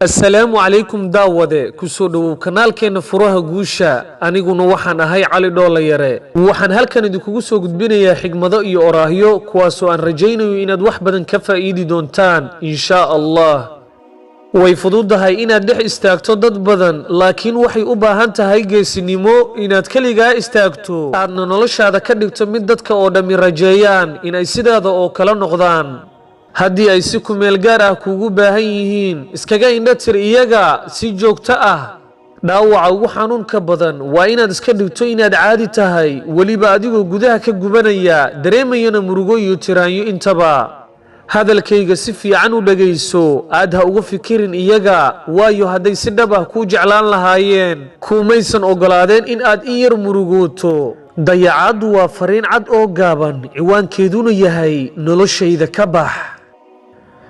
Assalaamu calaykum daawade, kusoo dhowow kanaalkeenna Furaha Guusha. Aniguna waxaan ahay Cali Dhoolayare. Waxaan halkan idinkugu soo gudbinayaa xigmado iyo oraahyo, kuwaasoo aan rajaynayo inaad wax badan ka faa'iidi doontaan, inshaa Allah. Way fududahay inaad dhex istaagto dad badan, laakiin waxay u baahan tahay geesinimo inaad keligaa istaagto, aadna noloshaada ka dhigto mid dadka oo dhammi rajeeyaan inay sidaada oo kale noqdaan. Haddii ay si kumeel gaar ah kuugu baahan yihiin, iskaga indho tir iyaga si joogto ah. Dhaawaca ugu xanuunka badan waa inaad iska dhigto inaad caadi tahay, weliba adigoo gudaha ka gubanaya, dareemayana murugo iyo tiraanyo intaba. Hadalkayga si fiican u dhegayso, aad ha uga fikirin iyaga, waayo hadday si dhab ah kuu jeclaan lahaayeen, kuumaysan oggolaadeen in aad in yar murugooto. Dayacaaddu waa fariin cad oo gaaban, ciwaankeeduna yahay "Noloshayda ka bax".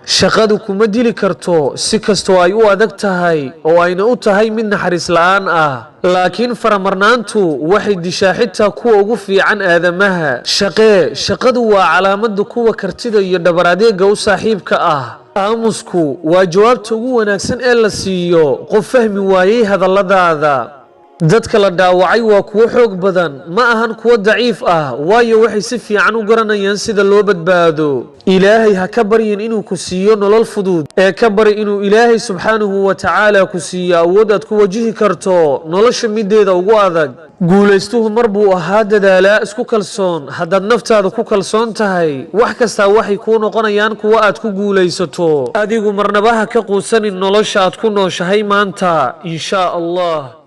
Shaqadu kuma dili karto, si kastoo ay u adag tahay oo ayna u tahay mid naxariis la'aan ah, laakiin faramarnaantu waxay dishaa xitaa kuwa ugu fiican aadamaha. Shaqee, shaqadu waa calaamadda kuwa kartida iyo dhabar adeega u saaxiibka ah. Aamusku waa jawaabta ugu wanaagsan ee la siiyo qof fahmi waayey hadalladaada. Dadka la dhaawacay waa kuwo xoog badan, ma ahan kuwo daciif ah, waayo waxay si fiican u garanayaan sida loo badbaado. Ilaahay ha ka baryin inuu ku siiyo nolol fudud, ee ka bari inuu Ilaahay subxaanahu wa tacaala ku siiyo awood aad ku wajihi karto nolosha mideeda ugu adag. Guulaystuhu mar buu ahaa dadaalaa isku kalsoon. Haddaad naftaada ku kalsoon tahay, wax kastaa waxay kuu noqonayaan kuwo aad ku guulaysato. Adigu marnaba ha ka quusanin nolosha aad ku nooshahay maanta, inshaa Allah.